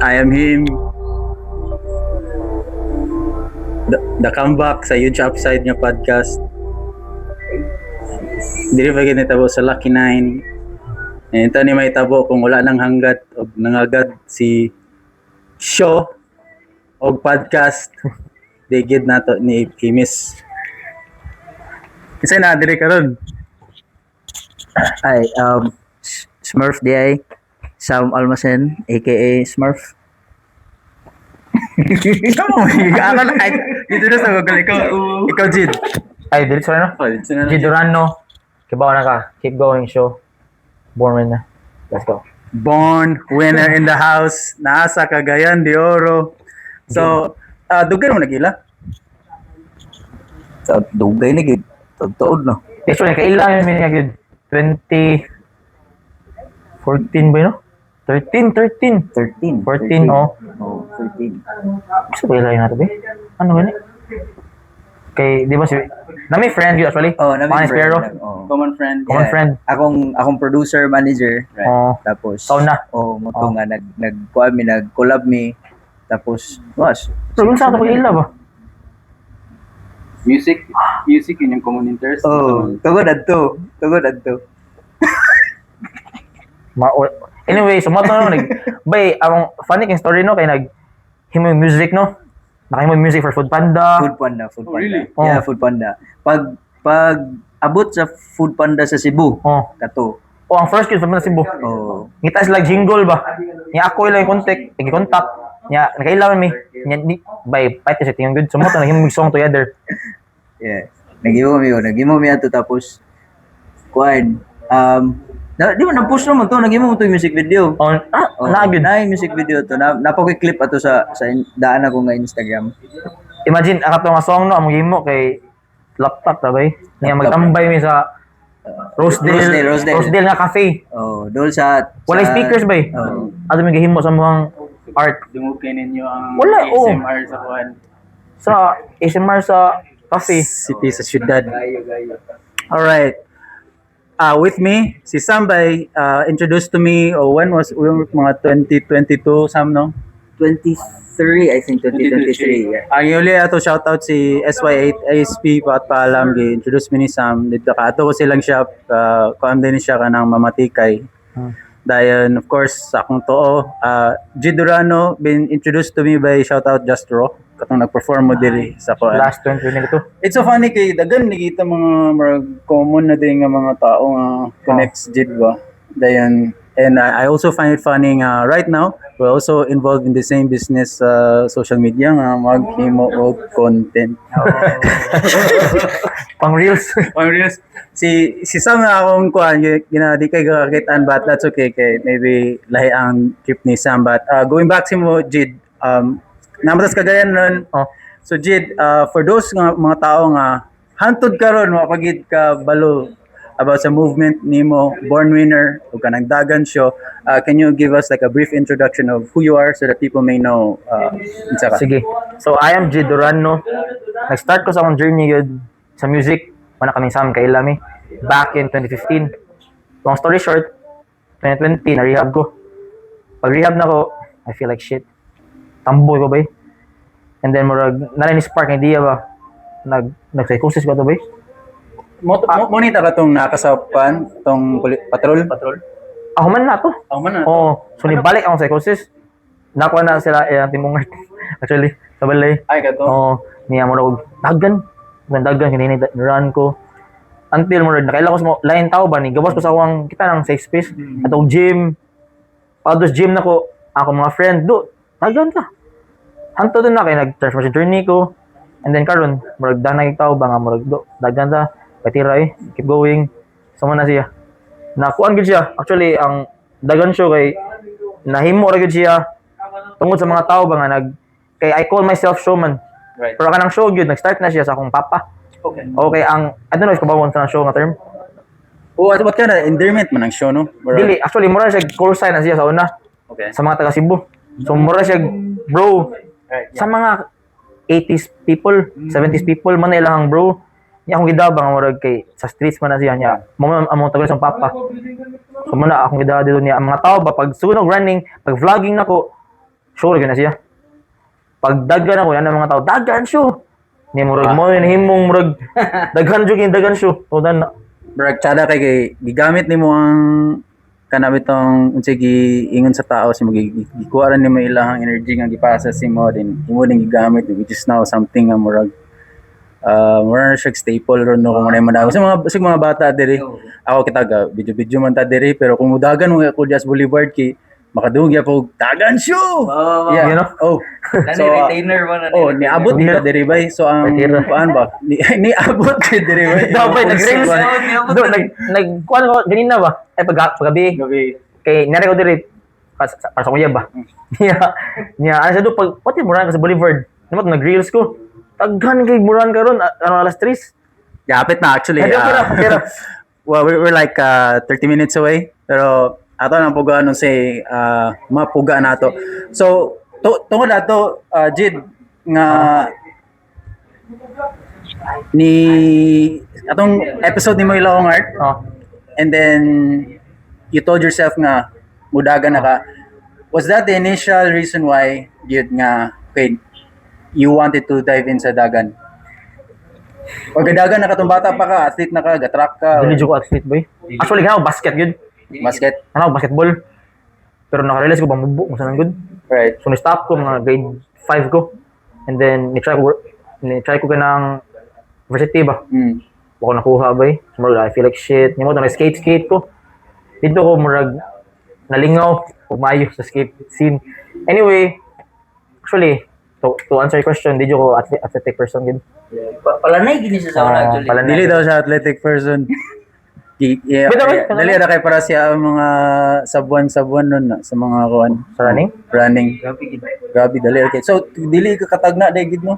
I am him. The comeback sa Huge Upside nga podcast. Dili pa gyud nitabo sa Lucky Nine. Eh, ito ni may tabo kung wala nang hanggat og nangagad si show og podcast, di gid nato ni i-miss. Kasi na diri karon. Ay, Smurf di ay. Sam Almacen, aka Smurf. Ikaw mo, ako na, ay, dito na sa Google. Ikaw, ikaw, Jid. Ay, dili, sorry no. Oh, dito na. G Durano. Kibaw na ka. Keep going, show. Born winner. Let's go. Born winner in the house. Nasa Cagayan de Oro. So, dugay mo nagila? Sa dugay na gid. Tuod no. Actually, kailangan mi niya gyud 2014 ba yun, no? 13, 13. 13. 14, oh. Oh, 13. Gusto ko ilayin nato ba? Ano gani? Kay, di ba si... Na may friend yun actually. Oh, na Panis friend. Pero. Oh. Common friend. Common friend. Akong producer manager. Right. Oh. Tapos Ikaw na. Oh, mo to nga nag nag kuan mi, nag collab mi. Tapos was Pero kung saan ito kaila ba? Music, music yun yung common interest. Oh, tugod adto. Tugod adto. Anyway, so mo to nag bay ang funny king story no kay nag himo yung music no. Nakahimo yung music for Food Panda. Food Panda, Food Oh, Panda. really? Yeah, Oh. Food Panda. Pag abot sa Food Panda sa Cebu, Oh. kato. Oh, ang first yun sa Cebu. Oh. Ngita sila jingle ba? Nya ako ilang contact, i-contact. Nya nakailaman mi. Nya di bay fight kasi tingin good. So mo to naghimo mig song together. Yeah. Nag-imo mi, oh. Nag-imo mi ato tapos kuan na, di ba na-post naman to, nag-imo mo to yung music video. Oh, ah, Oh, na gyud. Na yung music video to. Na, napaki-clip ato sa daan ako nga Instagram. Imagine ang ato nga song no among gihimo kay laptop ra bay. Nya Laptop. magtambay mi sa Rosedale, Rosedale, Rosedale. Rosedale nga cafe. Oh, dol sa Walay speakers bay. Oh. Ato mi gihimo sa mga art Dungog kay ninyo ang Wala, oh. ASMR sa kuan. Sa ASMR sa cafe. City sa syudad. All right. With me, si Sam bay, introduced to me, oh, when was, when, mga 2022, Sam, no? 23, I think 2023. Yeah. Ang uli ato shoutout si SY8 ASP pat paalam gi introduce me ni Sam dito ka ato ko silang shop, kuan din siya kanang mamatikay. Dayon of course sa akong tuo, G Durano been introduced to me by shoutout Just Raw katong nag-perform mo diri sa kuan. Last 2022. It's so funny kay dagan nakita mga murag common na din nga mga tao nga connects jid ba. Dayon and I also find it funny nga right now we're also involved in the same business sa social media nga maghimo og content. Pang reels. Pang reels. Si Sam na akong kuan gina di kay gakakitaan, but that's okay kay maybe lahi ang trip ni Sam, but going back si mo Jid, namatas kagayan nun. Oh. So Jid, for those nga mga tao nga hantod karon wa pagid ka balo about sa movement nimo Born Winner o kanang Dagan show, can you give us like a brief introduction of who you are so that people may know unsa ka? Sige. So I am G Durano. Nag-start ko sa akong journey yun sa music. Wala kaming Sam kaila mi. Back in 2015. Long story short, 2020 na-rehab ko. Pag rehab na ko, I feel like shit. Tamboy ko ba eh. And then murag nalay ni spark idea ba. Nag-psychosis ko to ba eh. Mo ni ta ka tong nakasapan tong patrol patrol. Ako man na to. Ako man na. Oo. So nibalik akong psychosis. Nakuha na sila eh, ang timong actually sa balay. Ay kato. Oo, niya mo og dagan. Dagan kanina run ko. Until mo nakaila ko sa mga lain tao ba ni gawas ko sa akong kita ng safe space. At og gym. Pag gym na ko, ako mga friend do, dagan ka. Hanto din na kay nag-transformation journey ko. And then karon murag danay tao ba nga murag do, dagan ta, patira eh, keep going. So mo na siya. Nakuan gid siya. Actually ang dagan show kay nahimo ra gid siya tungod sa mga tao ba nga nag kay I call myself showman. Pero kanang show gyud nag-start na siya sa akong papa. Okay, ang I don't know if kabawon sa show nga term. Oh, what kind of endearment man ang show no? Dili, actually mura siya call sign na siya sa una sa mga taga Cebu. So mura siya bro sa mga 80s people, 70s people man na ilang bro. Niya akong gidaba nga murag kay sa streets man na siya niya. Mo man among tagal sa papa. So mo na akong gidaba dito niya ang mga tao ba pag sunog running, pag vlogging nako, Sure gyud na siya. Pag dagan ako, yan ang mga tao, "Dagan show!" Ni murag mo yun, himong murag, daghan jud yung dagan show. So, na, Brag tsada kay gigamit nimo ang kana bitong unsay giingon sa tao si mo, gikuha ra nimo ilahang energy nga gipasa si mo din, imo din gigamit, which is now something nga murag murag na siya staple ron, no, kung ano man sa mga bata diri. Ako, kita ga video video man ta diri, pero kung mudagan mo ako Jazz Boulevard kay makadungog gyapon "Dagan show!" Oh, Yeah. You know? Oh. So, So, retainer man na. Oh, niabot dito diri bay. So ang Retira. kuan ba? Niabot kay diri bay. Dapat nag-reels. Do, nag, kuan ko, ganina ba? Ay, pag, paggabi. Gabi. Kay, nari ko diri, para sa kuya ba? Niya, niya, ano siya do, pag, pati murahan ka sa Boulevard. Naman, nag-reels ko. Taghan kay murahan ka ron, ano, alas 3. Yapit na actually. Ay, okay ra, okay ra. Well, we're like 30 minutes away. Pero ato nang pugaan nun say mapuga nato. So, tungod ato, Jid, nga ni atong episode ni mo Ilonggo Art and then you told yourself nga mudagan na ka. Was that the initial reason why gyud nga okay, you wanted to dive in sa dagan? Pag dagan na katong bata pa ka, athlete na ka, gatrack ka, Dili jud ko athlete, boy. Actually, ganaw basket yun. Basket? Ganaw basketball. Pero naka-realize ko, pamubo mo sa nang good. So, ni-stop ko, mga grade 5 ko. And then, ni-try ko kanang varsity ba? Wa ko nakuha ba eh. So, murag, I feel like shit. Nimo na skate skate ko. Dito ko murag nalingaw ug maayo sa skate scene. Anyway, actually, to answer your question, di ko athletic person gid. Palanay gini siya sa una Ah, actually. palanay. Dili daw siya athletic person. Yeah, Bitaw, yeah, bitaw. Dali ra kay para siya ang mga sabuan-sabuan nun na, sa mga kuan. Sa running? Running. Grabe gid. Grabe dali ra kay. So dili ka katagna dai gid mo.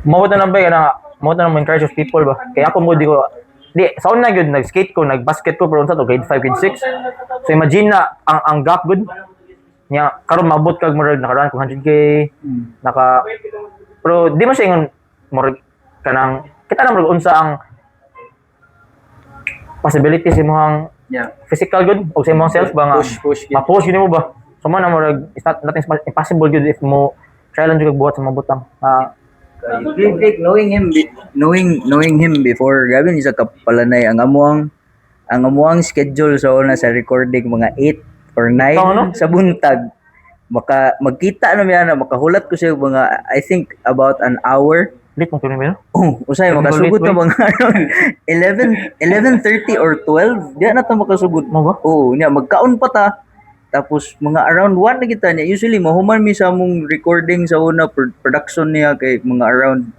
Mao na ba na mao na mo encourage of people ba. Kaya ako mo di ko di sa una gyud nag-skate ko, nag-basket ko, pero unsa to, grade 5, grade 6. So imagine na ang gap gud. Nya karon maabot kag murag naka-run ko 100K, naka pero di man siya ingon murag kanang kita na murag unsa ang possibility sa imong physical good o sa imong self ba nga Push, push gid. Ma-push yun mo ba. So man na murag it's not nothing's impossible gyud if mo try lang jud kag buhat sa mga butang. Ah, Like, knowing him before, grabe ni sa kapalanay ang amuang schedule sa una sa recording, mga 8 or 9 Ikaw, no? sa buntag. Maka magkita na miya na makahulat ko siya mga, I think, about an hour. Late mong kunin mo. Oh, usay makasugod Late, na mga around 11 11:30 or 12. Di na ta makasugod. Mo ba? Oo, niya magkaon pa ta. Tapos mga around 1 na kita niya. Usually mahuman mi sa among recording sa una production niya kay mga around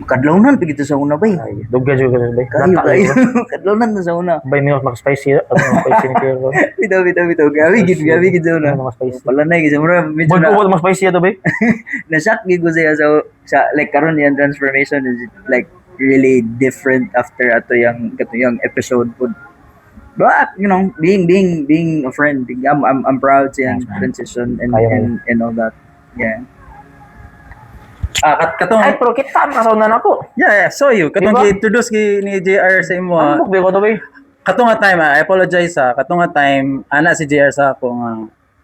kadlawnan pa kita sa una bay. Ay, dugay jud ka bay. Kayo Lata, kayo ba? kadlawnan na sa una. Bay minus maka spicy, ano mga spicy ni Pero. Bitaw bitaw bitaw. Gabi gid, gabi gid sa una. Ano mga spicy? Wala na gid mura medyo Boy, na ko mga spicy ato bay. na-shock gid ko siya sa like karon yang transformation is like really different after ato yang kato yang episode pud. But being a friend, I'm proud sa iyang transition and Kaya mo. and all that. Yeah. Ah, katong Ay, pero kita ang kasaw na nako. Yeah, saw you. Katong Diba? gi-introduce ni JR sa imo. Ano ba ko to bay? Katong nga time, I apologize ah. Katong nga time, ana si JR sa ako nga,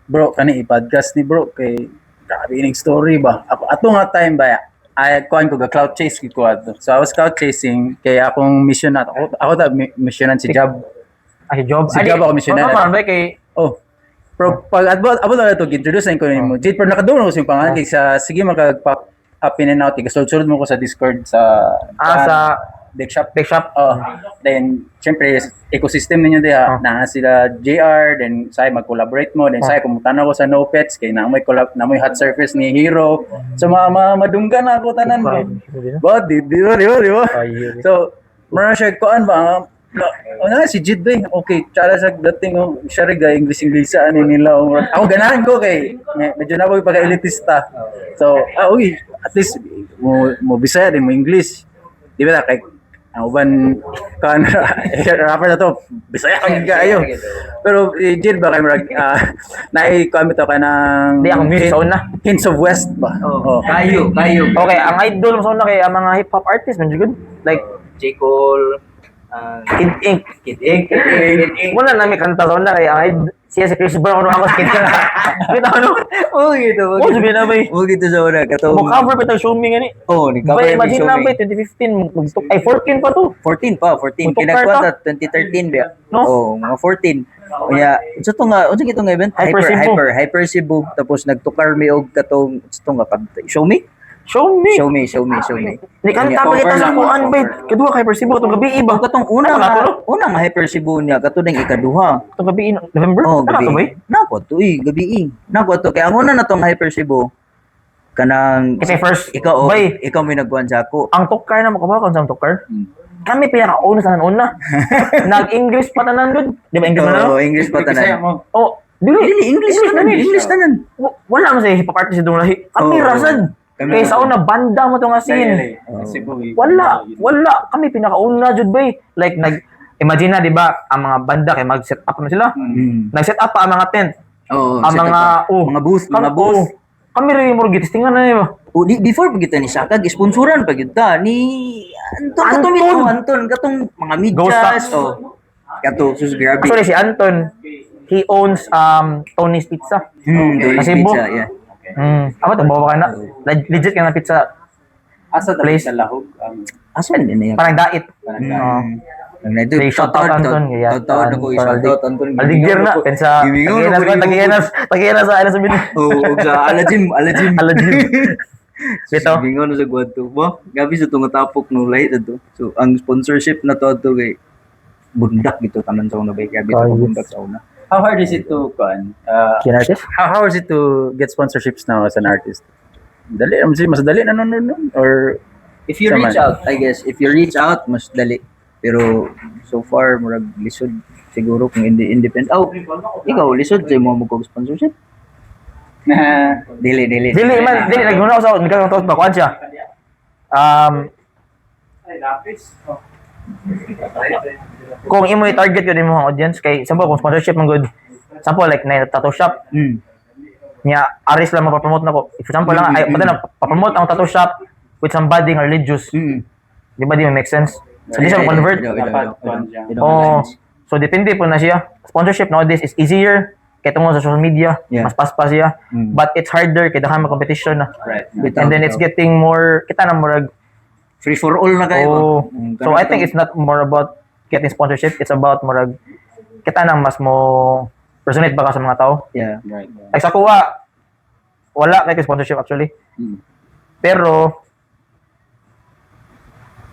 "Bro, kani i-podcast ni bro kay grabe ining story ba." Ako ato nga time ba, ay kuan ko ga clout chase gid ko ato. So I was clout chasing kay akong mission na ako ta missionan si Job. Ay, si Job. Si Job ako missioner. Ano man bay kay Oh. Pero pag abot na ito, introduce na ko nimo. Jade, pero nakadungog ko sa imong pangalan kay sa sige makag-pop up in and out. Ikasulod mo ko sa Discord sa ah sa Big Shop. Big Shop. Oh, then syempre ecosystem ninyo diha na sila JR, then say mag-collaborate mo, then say kumutan ko sa No Pets kay na may collab na may hot surface ni Hero. So ma, ma madunggan na ako tanan ba. Ba di ba? Ay, So mura siya kuan ba, oh, na si Jid ba eh. Okay, tsara sa dating oh, siya rin ga English English sa ano nila. Oh. Ako ganahan ko kay medyo na ako pagka-elitista. So, okay, at least mo Bisaya din mo English. Di ba kay ang uban kan rapper na to Bisaya kang kaayo. Pero eh, Jid ba kay murag naay kuan bitaw ka ng Di, akong music sa una. Hints of West ba? Oh. Kayo, kayo. Okay, ang idol mo sa una kay ang mga hip hop artist man jud. Like J. Cole, Kid Ink. Kid Ink, Kid Ink, Kid Ink. Wala na may kanta sa una kay ang idol. Siya si Chris Brown, ano ako sa kita. Kita ano? Oh, gitu. Oh, sabi na ba eh. Oh, gitu sa una. Katong, Mo cover pa show me gani. Oh, ni cover Bay, ni imagine Show na Me. ba 2015 ay 14 pa to. 14 pa, 14. Mutok Kinagkuha pa ta 2013 ba? No? Oh, mga 14. Kaya, unsa to nga, unsa gito nga event? Hyper Hyper, Cebu. Hyper, Hyper Cebu. Tapos nagtukar mi og katong, unsa to nga kanta? Show Me? Show Me. Show Me, Show Me, Show Me. Ni kanta pa kita sa kuan bay. Kaduha kay Hyper Cebu katong gabi iba. Katong una Ano nga, na to? una nga Hyper Cebu niya, katong ikaduha. Katong gabi November? Oh, Ano gabi. to bay? Nako to eh, gabi eh. Nako to kay ang una na tong Hyper Cebu kanang Kasi first ikaw oh, bay, ikaw may nagkuan sa ako. Ang tukar na mo kabaw sa tukar. Kami pinakauna sa una. Nag-English pa tanan gud. Di ba English man Oh, ano? English pa Bisaya tanan. mo. Oh, dili. Dili English tanan, English tanan. Wala man sa hip hop artist dong lahi. Kami Oo. rasad. Kami Kay sa rasad. una banda mo to nga scene. Cebu, eh. Wala, wala. Kami pinakauna jud bay. Like nag imagine na di ba ang mga banda kay mag-set up na sila. Nag-set up pa ang mga tent. Oo, Ang set up mga pa. Oh, Mga booth, mga Kami, booth. oh, kami rin mo gitistingan na eh, ba. Oh, di, before pa kita ni Saka, sponsoran pa gyud ta ni Anton katong Anton! ito, Anton katong mga Ghost medyas Socks. oh. Kato sus, grabe. Actually si Anton, he owns Tony's Pizza. Tony's Sa Cebu. Pizza, yeah. Ako to bawa ka na. Legit ka na pizza Asa place. place sa lahog ang Asa din na yan? Parang dait. barangay. Oo. Ang nandito, Say, shout out Anton. Yeah, Taon ako, Anton. shout out Anton. Aldigir na. Pensa, Gimingon tagiyanas ako ko, ni tagiyanas, tagiyanas sa alas sabihin. Oo, ug sa Alajim, Alajim. Alajim. Bitaw. Gimingon na sa kwadto. Ba, gabi sa tunga tapok no lahi to. So ang sponsorship na to ato kay bundak gito tanan sa una ba, grabe to Ayos. bundak sa una. How hard is it to kuan? Kin artist? How is it to get sponsorships now as an artist? Dali, mas mas dali na nun, nun, nun? Or If you Sama. Reach out, I guess, if you reach out, mas dali. Pero so far murag lisod siguro kung hindi independent. Oh, ikaw lisod sa mo mo sponsorship. Dili, dili. Dili man, dili naguna ko sa nagkaroon to ba kuan siya. Kung imo i-target yun imong audience kay sample kung sponsorship man good. Sample like na tattoo shop niya aris lang mapapromote nako. If example lang ay pati na papromote ang tattoo shop with somebody nga religious. Di ba di make sense? So di siya convert. Dapat kuan siya. Oh, so depende po na siya. Sponsorship nowadays is easier kay tungod sa social media, mas paspas siya. But it's harder kay daghan competition na. Bitaw, And then it's bitaw. getting more kita na murag Free for all na kayo. Oh. Ba? So I think it's not more about getting sponsorship, it's about murag kita nang mas mo resonate ba ka sa mga tao. Like sa kuha, wala kay sponsorship actually. Pero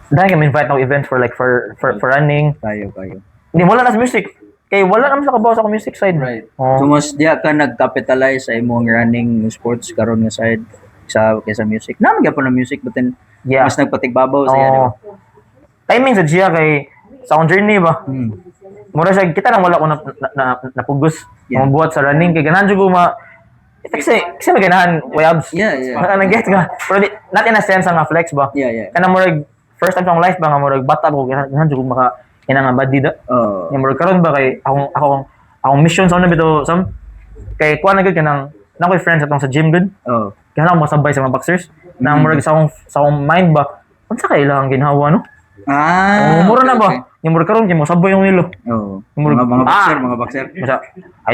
dahil kami invite ng event for like for running. Kayo, kayo. Hindi wala na sa music. Kay wala naman sa kabaw sa akong music side. Oh. So mas diya ka nag-capitalize sa imong running sports karon nga side sa kaysa music. Naman gyapon na music, but then mas nagpatigbabaw sa iya, di ba? Oh. Timing sa siya kay sa akong journey ba. Mura siya kita nang wala ko na napugos buhat sa running kay ganahan jud ko ma kasi maganahan wayabs. Yeah. Naka nag-get ka. Pero di, not in a sense nga flex ba. Yeah. Kana murag first time sa akong life ba nga murag bata ko ganahan jud ko maka ina nga body da. Oh. Nga murag karon ba kay akong mission sa una bitaw sam kay kuan na gyud kanang na ako'y friends atong sa gym gud. Oh. Kaya ako masabay sa mga boxers. Na murag sa akong mind ba, unsa kay ilang ginhawa no? Ah. Oh, mura na ba? Yung murag karon kay mosabay yung nilo. Oh. Murag- Mga boxer, Ah! mga boxer. Masa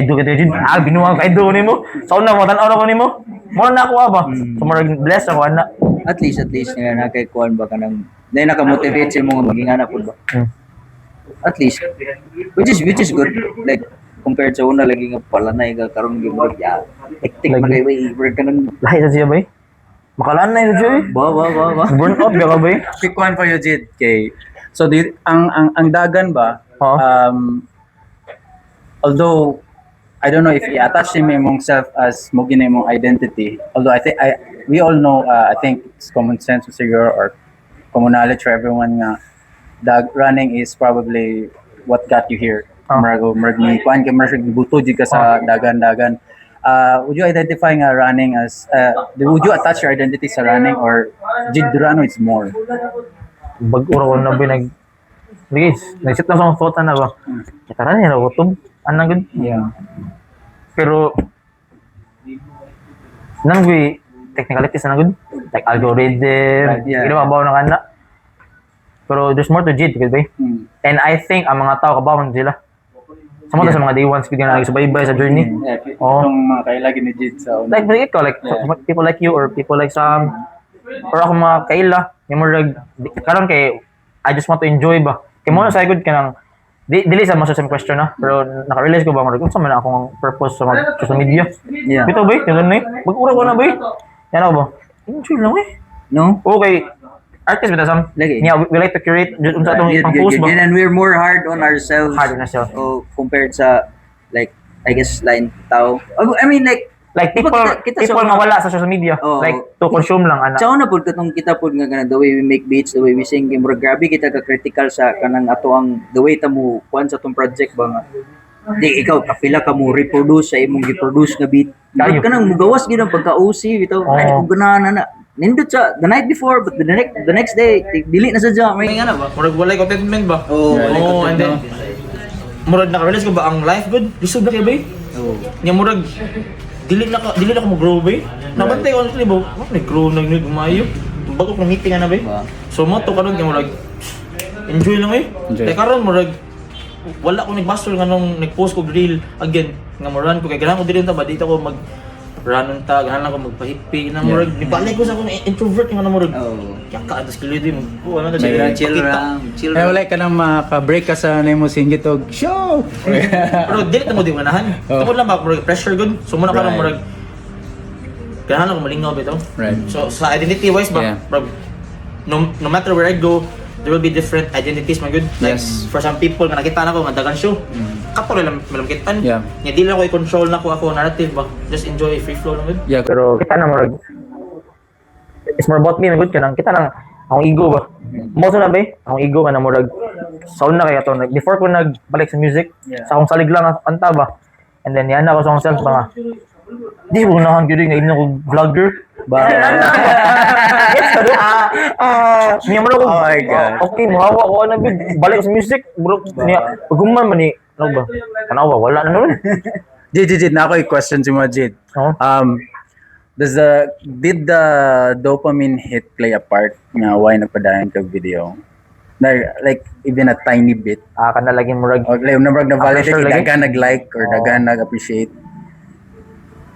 idol kita jud. Ah, binuang ka idol nimo. Sa una mo tan-aw na ko nimo. Mura na ako ah, ba. So murag bless ako ana. At least nga na kay kuan ba kanang na naka-motivate sa imong maging anak pud ba. At least which is good, like compared sa una lagi nga pala na ka karon gi murag ya hectic Lagi. man kay way murag kanang Lahi sa siya bay. Makalaan na yun siya eh. Ba ba ba ba. Burn out ka bay. Quick one for you, Jid. Okay. So di, ang dagan ba Oo. Although I don't know if i-attach nimo imong self as mo gina imong identity. Although I think I we all know, I think it's common sense siguro or common knowledge for everyone nga dag running is probably what got you here. Ah. Murag murag ni kuan kay murag buto jud ka sa dagan-dagan. Would you identify nga running as would you attach your identity sa running or Jid Durano it's more? Bag-o ra ko na ba nag Guys, nag-sit na sa akong thought na ba? Tara niya na gutom. Anang gud. Pero nang we technicalities na gud. Like algorithm, yeah. Gina na kana. Pero there's more to Jid, gud ba? And I think ang mga tao kabaw man sila. Sa mga sa mga day ones bigyan na subaybay sa journey. Yeah, Oo. itong mga kaila ni Jid sa una. Like ikaw, like people like you or people like Sam or ako mga kaila, yung murag karon kay I just want to enjoy ba. Kay mo na sa good kanang di dili sa mas sa question na, pero naka-realize ko ba murag unsa man akong purpose sa mag social media. Bitaw ba? Yung ganun eh. Mag-ura ko na ba? Yan ako ba? Enjoy lang eh. No? Okay. Artist ba ta, Sam? Lagi. Yeah, we like to curate unsa atong Good, pang good, post good. ba? And we're more hard on ourselves. Hard on ourselves. Oh, compared sa, like, I guess line tao. I mean, like, Like people Kita people sa- nga wala sa social media. Oo. Like to consume lang ana. Sa una pod katong kita pod nga kanang the way we make beats, the way we sing, kay murag grabe kita ka critical sa kanang ato ang the way ta mo kuan sa atong project ba nga. Di ikaw kapila ka mo reproduce sa imong gi-produce nga beat. Kayo. Murag kanang mugawas gyud ang pagka-OC bitaw. Oo. Ay ko ganahan na. Nindot sa the night before, but the next day dili na sa jam. May nga na ba? Murag walay contentment ba? Oo, walay Oh, and then murag naka-realize ko ba ang life good? Lisod na kay bay. Oh. Nya murag dili na ko mo-grow bay. Nabantay ko honestly ba, mo nag-grow na gyud umayo. Bago kong meeting na bay. Ba. So mo to karon kay murag enjoy lang eh. Enjoy. Kay karon murag wala ko nagbasol nga nung nag-post ko reel again nga mo run ko kay ganahan ko dili ta ba dito ko mag run ta, ganahan lang ko magpahipi na murag nibalik ko sa akong introvert nga na murag. Oh. Yaka atas kilo din mo. Ano na Chill siya. chill Pakita. ra, chill Eh, ra. wala ka nang maka-break ka sa nimo singgit og show. Pero dili ta mo di ganahan. Oh. Tungod lang ba murag pressure good. So muna karon murag ganahan ako malingaw bitaw. So sa identity wise ba, murag, no matter where I go, there will be different identities man good. Like, for some people nga nakita na ko nga dagan show. Kato lang malamkitan. Nga dili lang ko i-control na ko ako narrative ba. Just enjoy free flow lang good. Pero kita na murag it's more about me man good kanang kita nang akong ego ba. Mo na ba eh? Akong ego nga na murag sound na kaya to. Like, before ko nagbalik sa music, sa akong salig lang ang kanta ba. And then yan ako sa akong self ba nga. Di ko ganahan gyud nga ino ko vlogger. Ba. Yes, kado. Ah, niya mo ko. Oh my God. Okay, muhawa ko na big. Balik sa music, bro. Niya, paghuman man ni ano ba? Tanawa wala na nun. Jid, Jid, Jid, na ako question si mo, Jid. Oh. Does the did the dopamine hit play a part nga why nagpadayon kag video? Like even a tiny bit. Ah, kana lagi murag Or like na na Ah, validate pressure lagi? dagan nag-like or Oo. dagan nag-appreciate.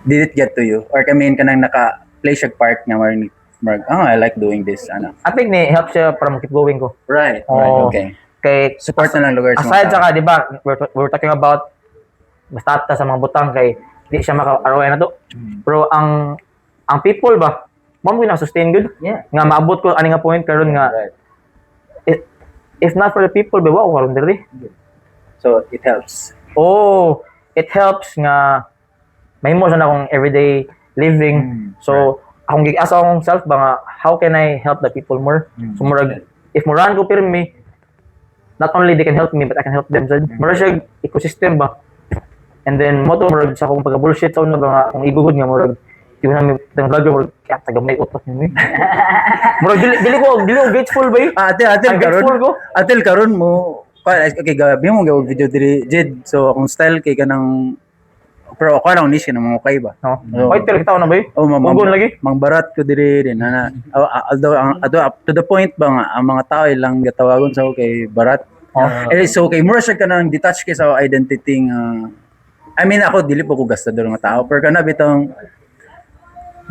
Did it get to you? Or kami kanang naka play siya part nga marag, marag, "Oh, I like doing this," ano. I think ni help siya para mo keep going ko. Right, Oo. okay. Kay Support na lang lugar sa mga aside tao. sa ka, di ba, we're talking about basta ta sa mga butang kay di siya maka ROI na to. Pero ang people ba, mo mo na sustain good. Nga maabot ko ani nga point karon nga if not for the people ba wa ko karon diri. So it helps. Oh, it helps nga mahimo siya na akong everyday living. So, akong gi-ask akong self ba nga, how can I help the people more? So, murag, if murahan ko pirmi, not only they can help me, but I can help them. So, murag siya ecosystem ba? And then, mo to, murag sa akong pagka-bullshit sa una ba nga, akong igugod nga, murag, di ko namin, itong vlogger, murag, kaya tagamay utak niyo eh. Murag, dili ko grateful ba eh? Ah, ate, ate, Ang karon. grateful ko. Atel karon mo okay, gabi mo gawag video diri Jid. So akong style kay kanang pero ako lang niche kanang mga okay ba. No? Oo. White pero kita na ba eh? Oh, ma- Ugon lagi. Mangbarat ko diri din ana. Oh, although although up to the point ba nga ang mga tao ilang gatawagon sa kay barat. Oh. Eh, so kay mura siya kanang detach kay sa identity nga I mean, ako dili po ko gastador nga tao pero kana bitong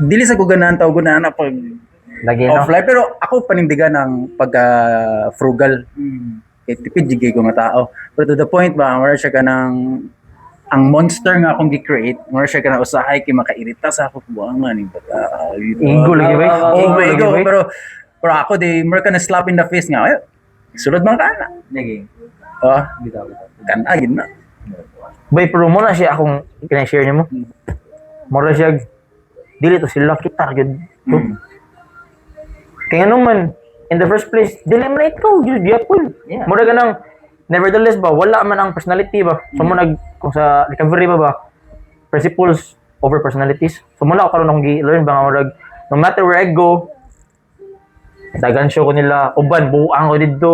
dili sa ko ganahan tao ganahan na pag Lagi, no? offline, pero ako panindigan ang pagka frugal kay tipid jud kay ko nga tao, pero to the point ba mura siya kanang ang monster nga akong gi-create, mura siya kanang usahay kay makairita sa ako buang man ni bata. Ego lagi ba? Oh, Ego my lagi ego ba? Pero ako di mura ka na slap in the face nga, ay sulod man ka na. Lagi. Oh, Bitaw, bitaw. kana gid na. Bay, pero mo na siya akong kina-share niyo mo. Mura siya, dili to sila, kita gyud. Kaya nga naman, in the first place, dili man na ikaw, gyud gyapon. Mura ka nang, nevertheless ba, wala man ang personality ba. So mo nag, kung sa recovery ba ba, principles over personalities. So muna ako karon akong gi-learn ba nga murag, no matter where I go, dagan show ko nila, uban, buang ko dito.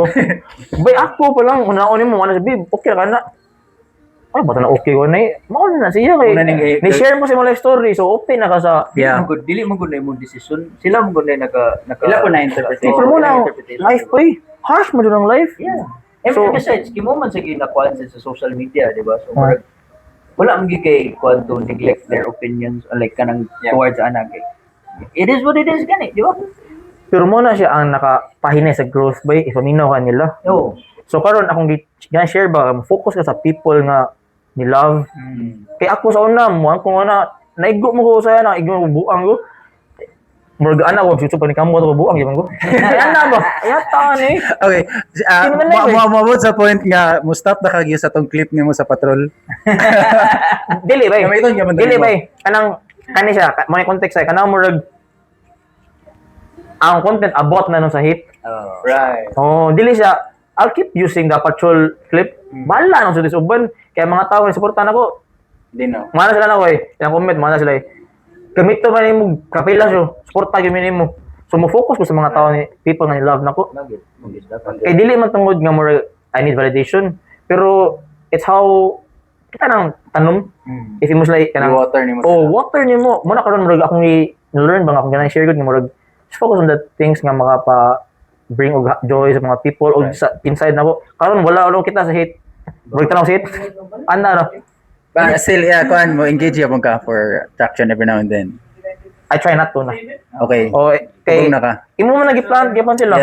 Bay, ako pa lang, una mo, ano sabi, okay ra ka na. Ay, bata na okay ko na eh. Mao na siya kay. Una ning- Ni-share mo sa imong life story, so okay na ka sa Yeah. Dili mo good, dili mo good na imong decision. Sila mo good na naka Ila po na interpretation. Eh, pero mo ila na interpretation. life pa eh. Harsh mo dun ang life. Yeah. And So- besides, kimo man sa ginakuan sa social media, di ba? So, Oh. murag, wala man gyud kay kuan to neglect their opinions or like kanang towards ana kay. It is what it is gani, di ba? Pero mo na siya ang nakapahinay sa growth ba, ipaminaw ka nila. Oo. So karon akong gi share ba, focus ka sa people nga ni love. Kay ako sa una mo, kung ana naigo mo ko sa na igo mo buang ko. Murag ana ko YouTube pa ni kamo ko buang gyud ko. Ay ana ba? Ay ta ni. Okay. Sino man na yun, eh? Maabot sa point nga mo stop na kagyo sa tong clip nimo sa patrol. Dili bay. Gamiton gyud man Dili mo. bay. Kanang kani siya, mo ni context ay kanang murag ang content abot na nun sa hate. Oh. Right. Oh, dili siya. I'll keep using the patrol clip. Bahala nang sa uban. Kaya mga tao nga suportahan ako, Di no. mana sila na ko eh. Ilang comment, mana sila eh. Gamit to man nimo, kapila siya. Suporta gyud nimo. So mo focus ko sa mga tao ni people nga ni love nako. Magid, magid dapat. Kay dili man tungod nga more I need validation, pero it's how kita nang tanom if imo sila kanang Water nimo. Oh, water nimo. Mo na karon murag akong i-learn ba nga akong ganang share gud nga murag just focus on the things nga makapa bring og joy sa mga people og sa inside nako. Karon wala wala kita sa hate. Murag tanaw sa hate. Ana no. But still, yeah, kuan mo engage yapon ka for traction every now and then. I try not to na. Okay. O kay Tugong na ka. Imo man nagiplan gyapon sila.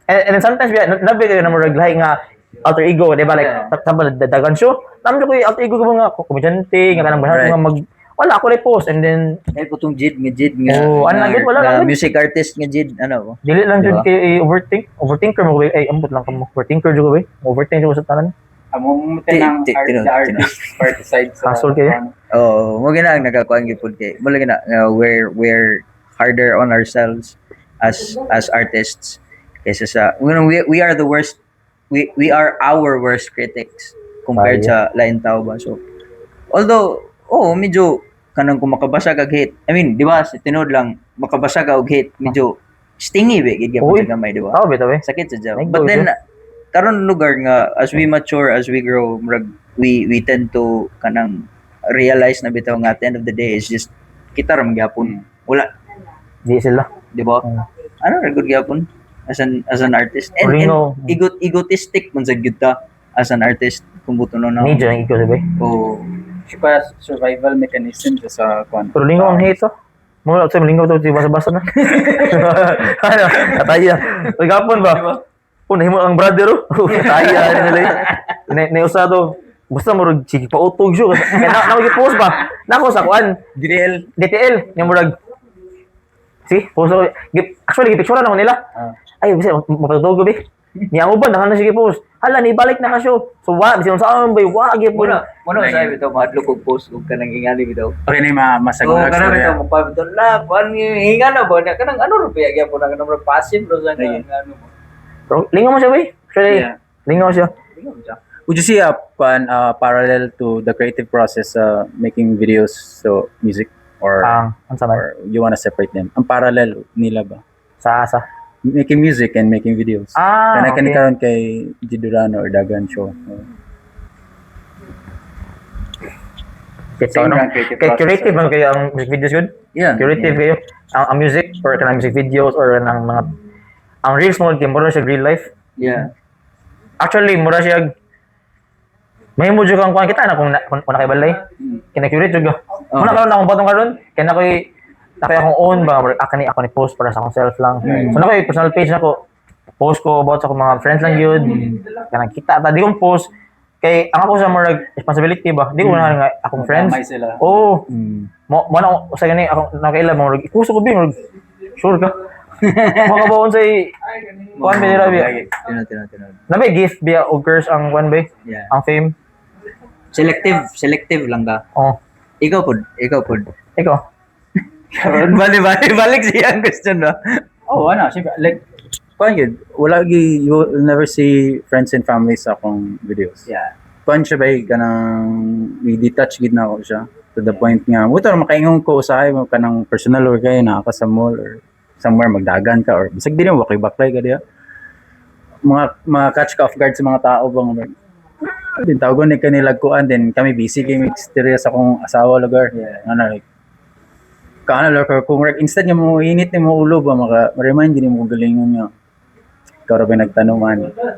And then sometimes yeah, nabi kayo na murag lahi nga alter ego, di ba? Like, yeah. Dagan show. Naman ko yung alter ego ko mga komedyante, nga kanang nga mag wala ako lang post and then Ay putong jid nga. Oh, ano lang gid, wala lang gid. Music artist nga jid ano. Dili lang jud Diba? kay overthink. Overthinker mo ko ay ambot lang kamo. Overthinker jud ko ba? Overthink jud ko sa tanan. Amo mo tinang the artist part side sa Hasol kayo. Oh, mo gina ang nagakuan gyud pud kay. Mo lagi na nga we're harder on ourselves as artists kaysa sa we are the worst, we are our worst critics compared Ay. sa lain tao ba. So although, oh, medyo kanang kung makabasa kag hate. I mean, di ba, sa tinuod lang makabasa ka og hate, medyo stingy ba gid gyapon Uy. sa gamay, di ba? Tao bitaw eh. Sakit sa jaw. Ay, But go, then karon lugar nga as we mature, as we grow, murag we tend to kanang realize na bitaw nga at the end of the day it's just kita ra man gyapon. Wala, Di sila. di ba? Ano ra gud gyapon as an artist. And Ringo. Egotistic man sa gyud ta as an artist kung buto no na. Medyo ang ego sabi. Oh. Pa survival mechanism siya sa kuan. Pero lingaw ang hate oh. Mga sa lingaw to si basa-basa na. Ano, kataya. Uy, gapon ba? Oh, nahimo ang brother oh. Kataya ano nila. Eh. Na nausa to. Basta mo rog sige pautog siya. Kaya na na post ba? Nako sa kuan. DDL. DTL nga murag. See, post ako. Actually, gipicturean ako nila. Ay, bisa mapatutog ko bi. Ni ang uban naka na sige post. Hala, ni balik na ka show. So wa bisan sa ba wa gyud Muna, muna sa bitaw mahadlok og post og kanang ingani bitaw. Okay na yung mga Oo, masagurag kanang storya. bitaw mo pa bitaw la, kuan hinga na ba na kanang ano ro pa gyapon na kanang murag passive ro sa nga nga ano mo. Pero lingaw mo siya bay. Actually, lingaw siya. Lingaw mo siya. Would you see a kuan parallel to the creative process making videos, so music or Ang unsa man or you wanna separate them? Ang parallel nila ba? Sa Making music and making videos. Ah, Kana kani okay. karon kay Jidurano or Dagan show. Kay Same no? lang creative Kay process. creative man kayo ang music videos yun. Creative kayo. Ang music or kanang music videos or kanang mga ang reels mo kay mura siya real life. Actually, mura siya may mo jud kang kuan kita na kung nakabalay. Kina-curate jud ka. Muna karon akong patong karon kay na koy na akong own ba murag, ah, kani ako ni post para sa akong self lang. So na koy personal page nako. Post ko about sa akong mga friends lang yun. Kanang kita ta di kong post kay ang ako sa murag responsibility ba. Di ko na nga akong friends. Damay sila. Oh, mo mo na sa gani ako nakaila mo murag ikuso ko bi murag sure ka. Mga baon say kuan ba nila biya. Tino, tino, tino. Nabi gift biya og curse ang kuan ba ang fame. Selective, selective lang ka. Oh, Ikaw pod, ikaw pod. Ikaw. Karon balik balik balik siya ang question ba? Oh, ano, syempre, like, kuan yun, wala gi, you will never see friends and family sa akong videos. Kuan siya ba, eh, kanang, i-detach gid na ako siya. To the point nga, buto makaingon ko usahay mo kanang personal or kayo na ka sa mall or somewhere magdagan ka or bisag di mo baklay-baklay ka diya. Mga catch ka off guard sa mga tao bang din tawagon ni kanila kuan then kami busy kay mixteria sa akong asawa lugar. Ano like kaano lugar kung like, instead nga mo init ni mo ulo ba maka remind din mo galingon nga Ikaw ra ba nagtanuman?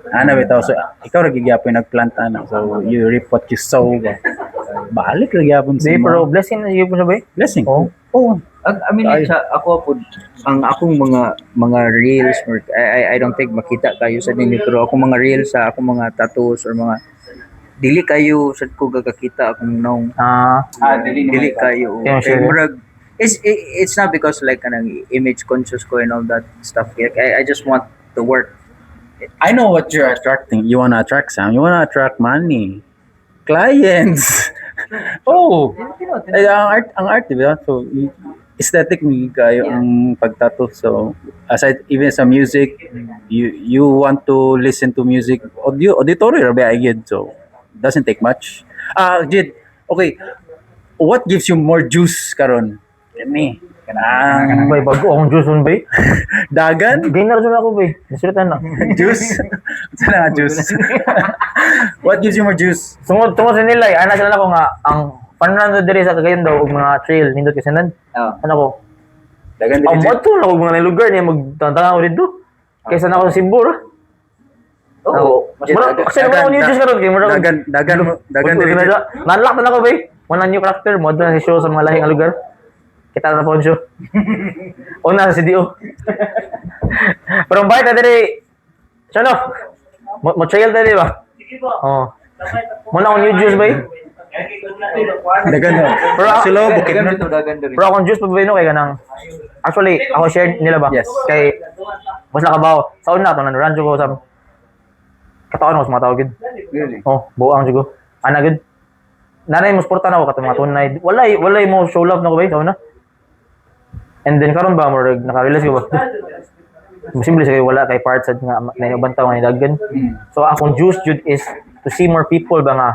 Ana bitaw, so ikaw ra gihapon nagplant ana. So you reap what you sow ba. Balik ra gyapon sa Di, imo. pero blessing na gyud po siya ba? Blessing. Oh. Oh. Ang I mean, Ay. sa ako po, ang akong mga reels or I don't think makita kayo sa ninyo, pero akong mga reels sa akong mga tattoos or mga dili kayo sad ko gagakita akong naong. Ah, Ah, dili ni Dili kayo. Kaya Kay share. murag it's not because like kanang image conscious ko and all that stuff. Like, I just want to work. I know what you're attracting. You wanna attract, Sam. You wanna attract money. Clients. Oh. Ay, ang art, di ba? So, aesthetic mi kayo ang pagtato. So, aside even sa music, you want to listen to music, audio auditory ra ba gyud. So, doesn't take much. Ah, Jid, okay. What gives you more juice karon? Kani. Kanang Bay, bago akong juice on bay. Dagan? Gainer jud ako bay. Nasulitan na. Juice? Sana nga juice. What gives you more juice? Tungod sa nila, eh, ana sila ko nga ang fun run na diri sa Cagayan daw og mga trail nindot kasi nan. Oh. Ano ko? Dagan Ang dili. moto na ko mga lugar niya magtantanga ko dito. Kaysa na ako sa Cebu ra. Oh, Mas mura, kasi wala ko new juice karon kay mura. Dagan dagan dagan dili. Nanlak na ako bay. Wala new character mo na si show sa mga lahing nga lugar. Kita na po show. Una sa CDO. Pero ang bayad na diri. Siya no. Mo trail diri ba? Oh. Muna akong new juice bay. Dagan no. Pero Sila bukid Dagan nun. dito, dagan diri. Pero akong juice pa ba no kay kanang actually ako share nila ba? Yes. Kay mas nakabaw. Sa una to nan ko sa katawan ko sa mga tao gid. Really? Oh, buang jud ko. Ana gid. Nanay mo suporta na ako katong mga tunay. Walay mo show love na ko ba sa una. And then karon ba mo naka-realize ko ba? Simple sa kay wala kay parts sad nga na ubang tao nga nidagan. So akong juice jud is to see more people ba nga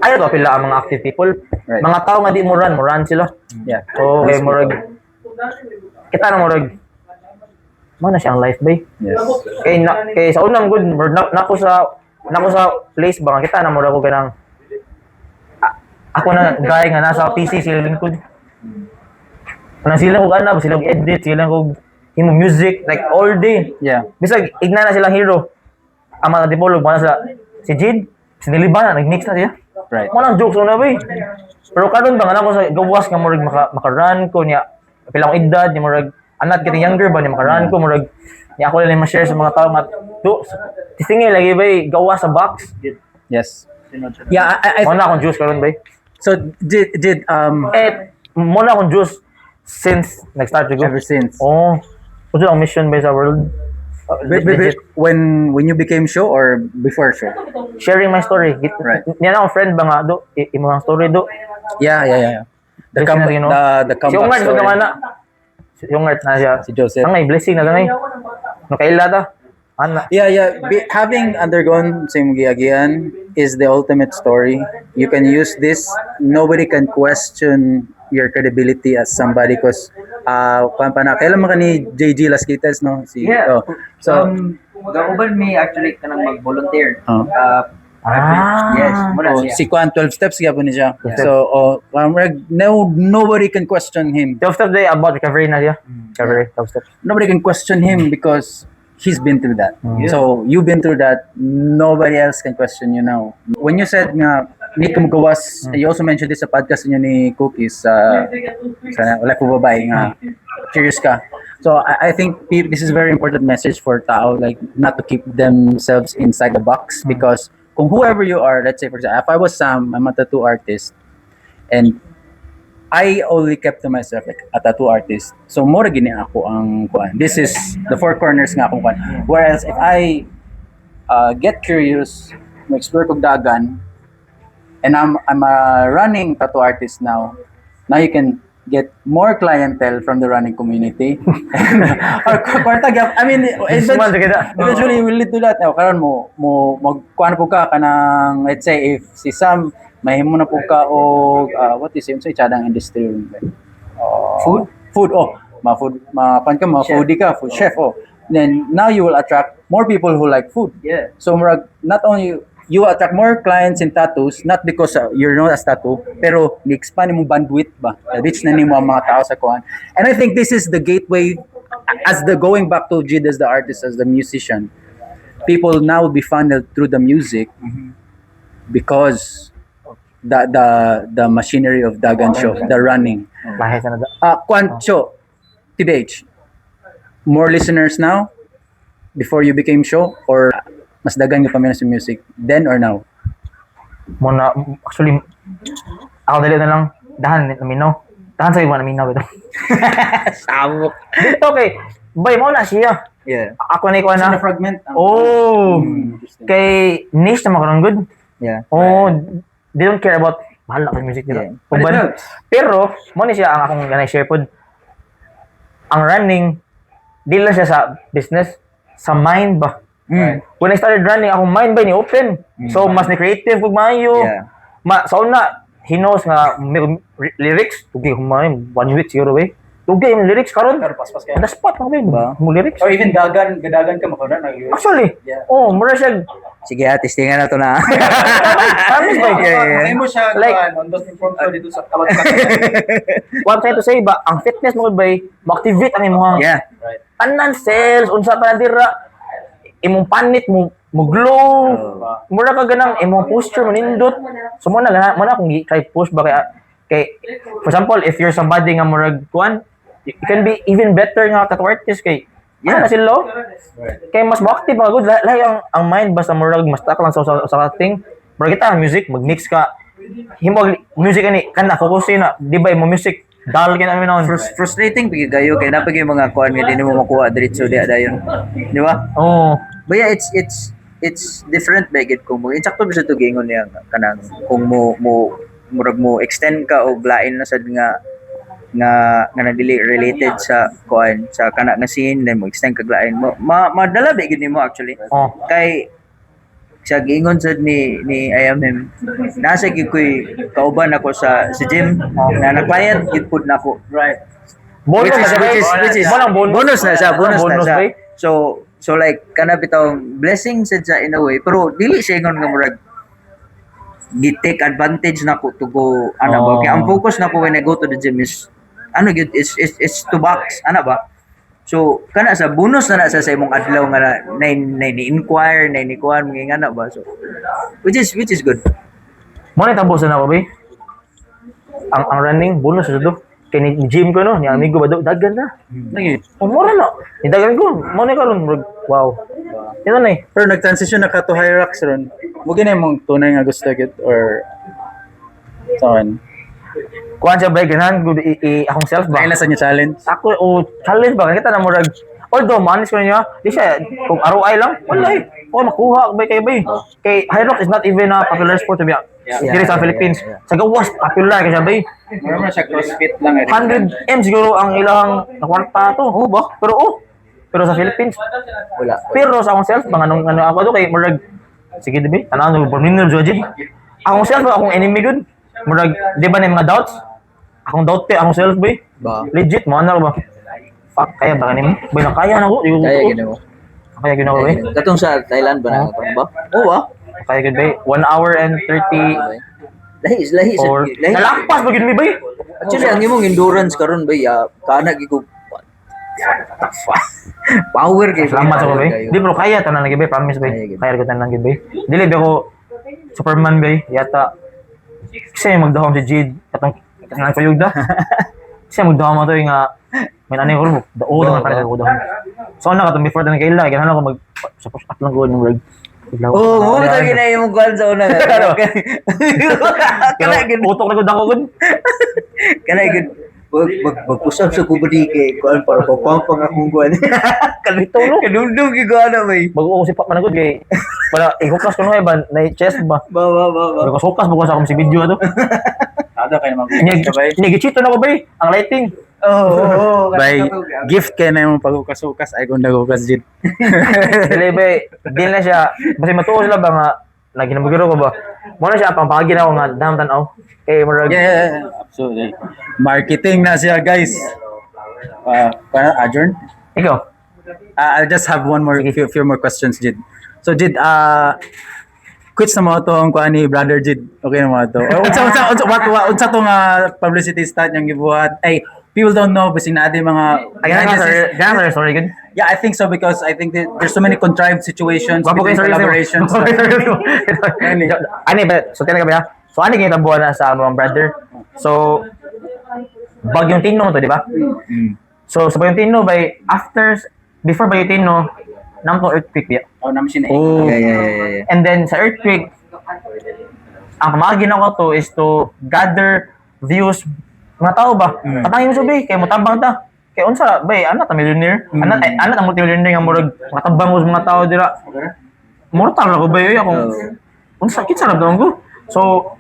ayaw to pila ang mga active people. Right. Mga tao nga di mo run sila. So kay murag kita na murag mo na siyang life bay. Yes. Kay na, kay sa unang good murag na, nako sa place ba nga kita na murag ko kanang ako na guy nga nasa PC sila lingkod. Kanang sila kog ana sila og edit, sila kog himo music like all day. Bisag igna na silang hero. Ang mga tipolog mo na sila si Jid, si Nilibana nag-mix na siya. Mo nang jokes una bay. Pero karon ba nga nako sa gawas nga murag maka-run ko niya pila akong edad niya murag I'm not getting younger ba niya maka-run ko murag niya ako lang ma-share sa mga tao nga do tisingil lagi bay gawas sa box. Yes. Yeah, I Mo na akong juice karon bay. So did Eh mo na akong juice since nag-start ko. Ever since. Oh. Uso ang mission bay sa world. Wait, Legit. when you became show or before show? Sharing my story. Right. Niya na akong friend ba nga do imo ang story do. Yeah. The Blessing come na, you know? the Si comeback Ungart story. naman na. Si Ungart na siya. Si Joseph. Sangay, blessing na sangay. Nakaila ta. Ana. Yeah. Having undergone same giagian is the ultimate story. You can use this. Nobody can question your credibility as somebody because kuan pa na kailan man ka ni JG Las Quitas, no? Si Yeah. Oh. So Gauban mi actually kanang mag-volunteer. Oh. Ah. Yes, muna Oh, siya. si Kwan 12 steps gyapon ni siya. 12 So oh, no, nobody can question him. 12 steps day about recovery na siya. Recovery, 12 steps. Nobody can question him because he's been through that. So you've been through that. Nobody else can question you now. When you said nga need ka magawas, you also mentioned this sa podcast niyo ni Cookies sa wala ko babae nga curious ka. So I think this is a very important message for tao, like not to keep themselves inside the box because kung whoever you are, let's say for example, if I was Sam, I'm a tattoo artist and I only kept to myself like a tattoo artist. So more gini ako ang kuan. This is the four corners nga akong kuan. Whereas if I get curious, explore kog dagan, and I'm a running tattoo artist now. Now you can get more clientele from the running community. Or kwarta gyap. I mean, This man, sige na. eventually will lead to that. Now, karon mo magkuan po ka kanang let's say if si Sam mahimo na po ka og what is it sa itsadang industry? Food? Food, oh, ma food, ma kuan ka, ma Chef. Foodie ka, food chef, oh. Then now you will attract more people who like food. So murag not only you attract more clients in tattoos, not because you're known as tattoo, pero ni-expand imong bandwidth ba? Reach na nimo ang mga tao sa kuan. And I think this is the gateway. As the going back to Jid as the artist, as the musician, people now will be funneled through the music because the machinery of Dagan Show, the running. Lahi sa na. Kwancho, TBH, more listeners now before you became show or mas dagan yung pamilya sa music then or now? Mo na actually ako dali na lang dahan naminaw. Dahan sa iba naminaw ito. Samok. Dito kay bay mo na siya. Ako na ikaw na. Fragment. Oh. Interesting. Kay niche na makaroon good. Oh, they don't care about mahal na kay music nila. But it Uban. Helps. Pero mo ni siya ang akong ganay share pod. Ang running di lang siya sa business, sa mind ba. When I started running, akong mind ba ni open. So mas ni creative kog maayo. Ma sa una he knows nga may lyrics tugay humayon one week siguro eh. Tugay yung lyrics karon. Pero paspas On the spot lang ba? Ba? Mo lyrics. Or even dagan, gadagan ka makuna. Actually, oh, mura siya. Sige ha, testingan na to na. Promise ba? Yeah. Mo siya Like- on those impromptu dito sa tawag. What I'm trying to say ba, ang fitness mo ba, mo-activate ang imong tanan cells, unsa pa na dira, imong panit mo mo glow. Mura ka ganang imong posture mo nindot. So mo na gana mo na kung try push ba kay for example, if you're somebody nga murag kuan, you can be even better nga tattoo artist kay yeah. Na sila oh. Kay mas mo active mga good lahi ang mind basta murag mas tak lang sa thing. Murag kita ang music mag-mix ka himo music ani kana focus na di ba mo music dal kay namin noon. Frustrating pag kayo kay napag yung mga kuan nga di nimo makuha diretso di dayon. Di ba? Oh. But yeah, it's different ba gid kung mo insakto ba sa to giingon niya nga kanang kung mo murag mo extend ka og lain na sad nga na dili related sa kuan sa kana nga scene, then mo extend kag lain mo madala ba gid nimo actually Oh. kay sa giingon sad ni I am him nasa gyud koy kauban ako sa gym na na client gyud pud nako. Bonus Which is na which is Mo bonus. Bonus na siya, bonus na Bonus siya. ba eh? So like kana bitawng blessing sad siya in a way, pero dili siya ingon nga murag gi-take advantage nako to go ana ba. Oh. Kaya ang focus nako when I go to the gym is ano gyud is to box ana ba. So kana sa bonus na sa imong adlaw nga na ni inquire na ni kuan mga ngana ba, so which is good. Mo na tapos na ako ba? Ang running bonus sa do. Kay ni gym ko no, ni amigo ba do, dagan na. Lagi. Oh, mura na. Ni dagan ko, mo na karon murag wow. Ito na eh. Pero nag-transition na ka to Hyrox ron. Mo gina mong tunay nga gusto git or saan? Kuan siya ba ganahan gud i akong self ba. Kaila sa niya challenge? Ako o challenge ba kita na murag although manis ko niya, di siya kung ROI lang, wala eh. O makuha ba kay bay. Kay Hyrox is not even a popular sport to be diri sa Philippines. Sa gawas popular kay siya bay. Mura siya CrossFit lang eh. 100 M siguro ang ilang nakwarta to. Oh ba? Pero oh, pero sa Philippines Wala.. Pero sa akong self, mga nung ano ako do kay murag sige di ba? Ano ano born judge. Akong self akong enemy gud. Murag di ba na yung mga doubts? Akong doubt kay akong self ba? Ba. Legit mo ano ba? Fuck, kaya ba kanimo? Bay na kaya na ko. Di ko Kaya gid mo. Kaya gid ako eh. Katong sa Thailand ba na ba? Oo ba? Kaya gid bay. 1 hour and 30 Lahi lahi sa or lahi. nalakpas ba gid mi bay? Actually, ang imong endurance karon ba ya kana gid ko, what the fuck? Power kay Salamat sa ko power bay. kayo. Di bro kaya tanan lagi bay, promise bay. Kaya gid. Kaya ko tanan gid bay. Dili ba ko Superman bay, yata. Kasi magdahom si Jade katong kanang kuyog da. Kasi magdahom ato yung nga may nanay ko ro. Dao Ba, na para ba. ko dahom. So na katong before tanan kaila, ganahan ako mag sa push up lang ko ng reg. Oh, mo to gina imong kuan sa una. Ano? Kana gid Utok na gud ako gud. Kana gid mag mag push up sa kubadi kay kuan para papampang akong kuan. Kalito no. Kadumdum gid ko ana bay. Bago ko si Pap man gud kay para ihukas ko no eh, ba na chest ba. Ba ba ba ba. Pero hukas mo ko sa akong si video ato. Ada kayo mag Nya gichito na ko bay ang lighting. Oh. By gift kay na yung paghukas-hukas ay kung naghukas jid. Dili ba, di na siya, basta matuo sila ba nga, lagi na magiro ko ba? Mo na siya, pampagi na ako nga, dam tanaw. Kay murag, Yeah, absolutely. Marketing na siya, guys. Para adjourn. Ikaw, I'll just have one more few more questions, Jid. So Jid, quits na mo to ang kuan ni brother Jid. Okay na mo to. Unsa unsa unsa what unsa to nga publicity stunt yang gibuhat? Ay, People don't know, bising naa diay mga Ay, ganun behind the sir, scenes. ganun sir, sorry good. Yeah, I think so because I think that there's so many contrived situations Gwapo kayo between sorry collaborations. Ani ba, so tinag ba? So ani gyud tambuhan na sa among brother. So Bagyong Tino to, di ba? So sa Bagyong Tino by after before Bagyong Tino namto earthquake biya. Oh, naman siya na. Oh. Yeah. And then sa earthquake, ang pamagi na ko to is to gather views mga tao ba? Tabangin mo subi, kay mo tabang ta. Kay unsa bay ana ta millionaire, ana ay ana ta multimillionaire nga murag matabang mo sa mga tao dira. Mortal na ko bay oy akong unsa kinsa ra ko. So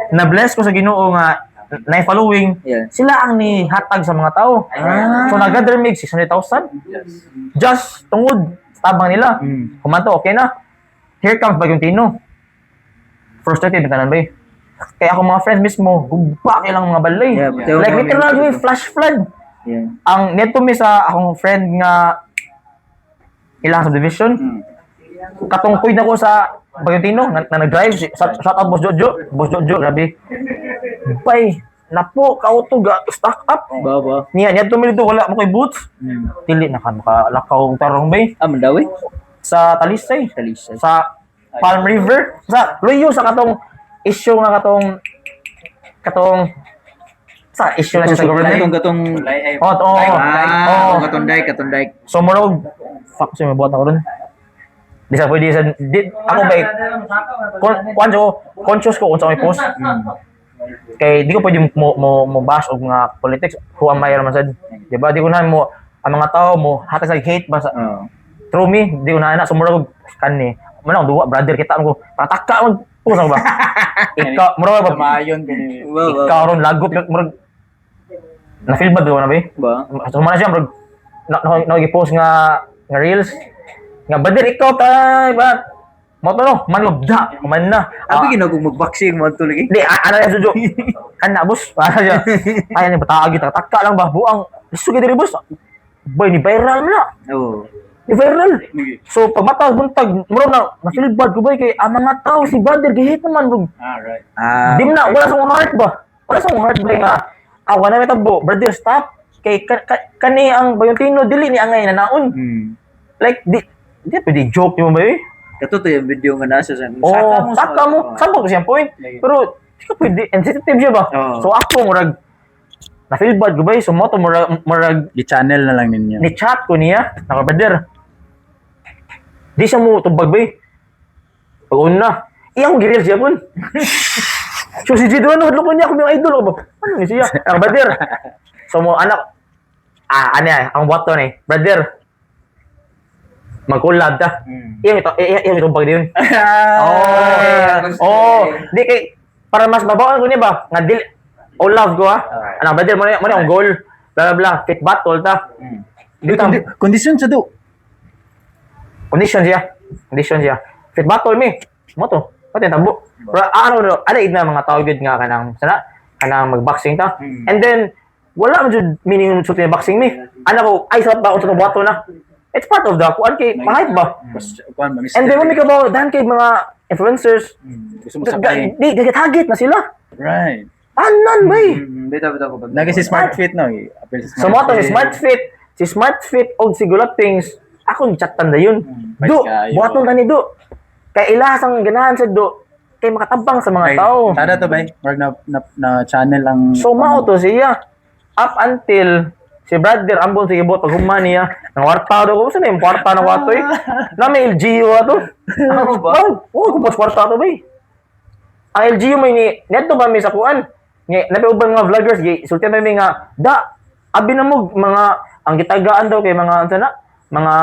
na-bless ko sa Ginoo nga na following sila ang nihatag sa mga tao. So nag-gather mig 600,000 just tungod sa tabang nila. Kumanto, okay na. Here comes Bagyong Tino. Frustrated na tanan ba eh. Kaya ako mga friends mismo, guba ilang mga balay. Yeah, but Like literal yung flash flood. Ang neto mi sa akong friend nga ilang subdivision, katungkoy na ko sa Bagyong Tino na nag-drive. Shout out Boss Jojo. Boss Jojo, grabe. Bay, napo, kauto, ga, stock up. Ba ba. Niya, niya tumili dito, wala mo ko'y boots. Dili na ka makalakaw og tarong bay Ah, Mandawi? sa Talisay, Talisay. sa Palm River, sa Luyo, sa katong issue nga katong sa issue na siya sa government. Katong katong Oh. Ah, Oh. katong dike, katong dike. So murag fuck sa may buhat ako ron. Di sa pwede sa di, ako ba kuan ko conscious ko unsa may post. Kay di ko pwede mo bash og mga politics. Who am I naman sad. Di ba? Di ko na mo ang mga tao mo hatag sa hate ba sa through me, di ko na na so murag og kani. Mo na duwa brother kita mo ko pataka mo post ako ba. Ikaw murag ba Tumayon gani. Ba ba. ikaw ron lagot murag na feel bad ko na ba? Ba. So man siya murag na na post nga reels nga brother ikaw ta ba mo to no manlobda man na. Abi ginagong mag-boxing mo ato lagi. Di ano yan sujo kana boss ano siya ay ni bataagi taka lang ba buang lisod diri boss boy ni viral man na Oo. ni viral. So pag mata buntag murag na feel bad ko boy kay ang mga tao si brother gihit naman bro. Ah, right. Ah. Di mo na, wala sa akong heart ba? Wala sa akong heart ba nga, ah, wala may tabo, brother, stop. Kay, kani ang Bayuntino, dili ni angay na naon. Like, di pwede joke mo ba eh? Kato to yung video nga nasa sa Oo, oh, saka mo, sabot ko siyang point. Pero, di ka pwede, sensitive siya ba? Oo. So ako, murag, na feel bad ko ba eh? So mo to, murag, Gi-channel na lang ninyo. ni chat ko niya, naka brother. Di siya mo tubag ba eh? Pag una, iya akong giril siya pun. So si Jido, ano, hadlok ko niya, ako yung idol. Ako ba? Ano ni siya? Naka brother. So mo, anak, ano yan, ang buhat to ni, brother, mag-collab ta. Iya ito bag din. Oh, oh, di kay para mas mabawaan ko niya ba? Nga dili oh love ko ha. Anak brother mo na ang goal. Bla bla bla, fit battle ta. Di ta Kondisyon sa do. Condition siya. Condition siya. Fit battle mi. Mo to. Pati tabo. Pero ano no, ano na mga tao gyud nga kanang sana kanang magboxing ta. And then wala man jud meaning sulti na boxing mi. Ano ko ay sa ba unsa to na. It's part of the kuan kay mahayop ba. Kuan ba? And then when ka ba dan kay mga influencers Gusto mo sakay. di gagatagit na sila. Right. Anan bay. Bitaw bitaw ko. Lagi si Smart Fit no. Appeal si So mo to si Smart Fit, si Smart Fit og si Gulapings, akong chatan na yun. Do, Bye kayo. buhaton na ni Do. Kay ilahas ang ganahan sa Do, kay makatabang sa mga Ay, tao. Tada to bay. Murag na channel ang So mao to siya. Up until si brother ambon sige buot pag human niya nang kwarta daw ko sa na yung kwarta na kwato eh na may LGU ato. Ano ba? Oh, oh ko kwarta to bay. Ang LGU may ni neto ba mi sa kuan ni nabi uban mga vloggers gi sulti may nga da abi na mo mga ang gitagaan daw kay mga unsa na mga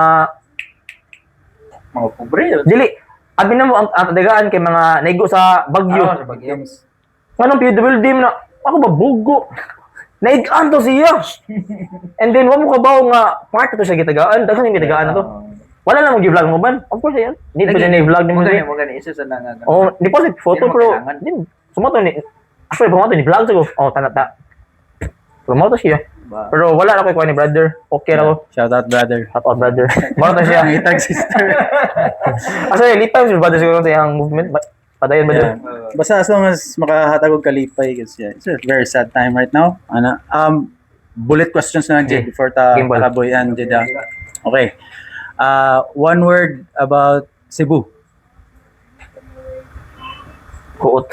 Mga pobre. dili abi na mo ang tagaan kay mga naigo sa bagyo. Ah, sa bagyo. Nganong PWD mo na, ako ba bugo? Naigaan to siya. And then, wa mo kabaw nga, part to siya gitagaan. Daghan yung gitagaan na to. Wala na mong gi-vlog mo ban. Of course, ayan. Hindi pa na i-vlog ni mo. Mo gani isa sa nang Oh, di pa photo Hindi mo pero kailangan. din sumato ni actually pumato ni vlog ko. Oh, tana ta. Promoto siya. Ba. Pero wala na ko ni brother. Okay ra ko. Shout out brother. Shout out brother. Mao to siya. Ang sister. Asa lipay si brother siguro sa iyang movement. Padayon ba Yeah. Basta as long as makahatag og kalipay kasi yeah, it's a very sad time right now. Ana, Bullet questions na lang, Jed, Okay. before ta Game ball. kalaboyan, Jed, ah. Okay. One word about Cebu. Kuot.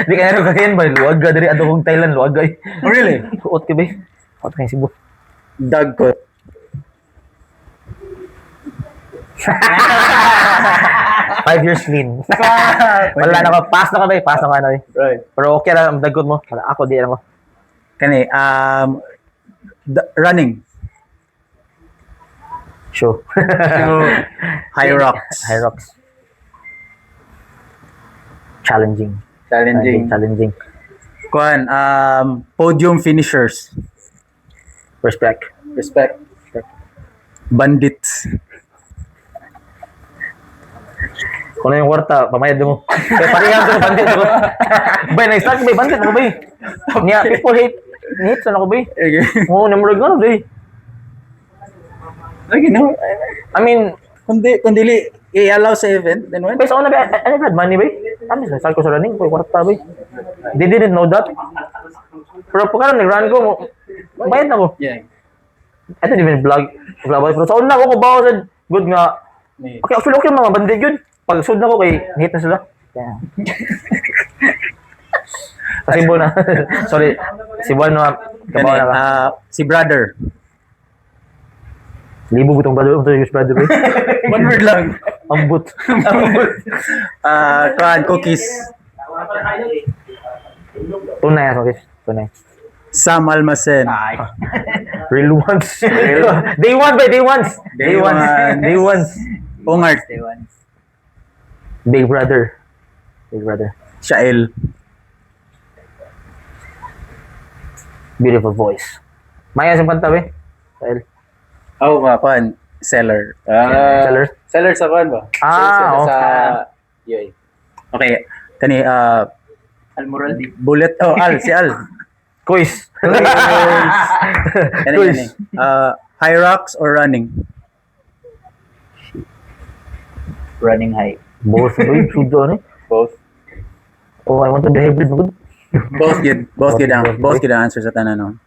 Di ka na rin ba? Luwag ka diri ato kong Thailand, luwag ay. Oh, really? Kuot ka ba? Kuot kay Cebu. Dagkot. 5 years clean. Wala na ko. Pass na ka ba? Pass na ka na ba? Right. Pero okay lang, ang dagot mo. Wala, ako, di lang ko. Kani, running. Sure. Hyrox. Hyrox. Challenging. Challenging. Challenging. Kuan, podium finishers. Respect. Respect. Bandits. Kung ano yung kwarta, pamayad mo. Kaya parehan ko, bandit ako. Bay, nag-start bay, bandit ako bay. Niya, people hate, hate sa ako bay. Okay. Oo, namurag nga bay. Lagi no. I mean, Kundi dili i-allow sa event, then when? bay, sa una bay, I never had money bay. Kami, nag-start ko sa running, ko kwarta bay. They didn't know that. Pero pagka nag-run ko, bayad na ko. Yeah. I didn't even vlog about it. Pero sa una ko, kubaw sa good nga. Okay, actually, okay mga bandit yun. Pag sud na ko, kay hate na sila. Yeah. Sa Cebu na. Sorry, Cebu na. Kabaw Kani, na ka. Si brother. Libo butong brother, unsa yung brother eh. One word lang. Ambot. Kuan, cookies. Tunay, sorry. Tunay. Sam Almacen. Ay. Real ones. Day one by day ones. Day Day ones. ones. Day ones. Ungart. Day one. Big brother. Big brother. Shael. Beautiful voice. Maya sa kanta be. Dahil Oh, kuan, seller. Ah, Seller? Seller sa kuan ba? Ah, Seller sa okay. UA. Okay, kani Almoraldi. bullet, oh, Al, si Al. Quiz. Kani, Quiz. kani. Hyrox or running? Running high. Both boy, sudo ni. Both. Oh, I want to be hybrid good. Both good. Both good. Both Both good answers sa tanan, no.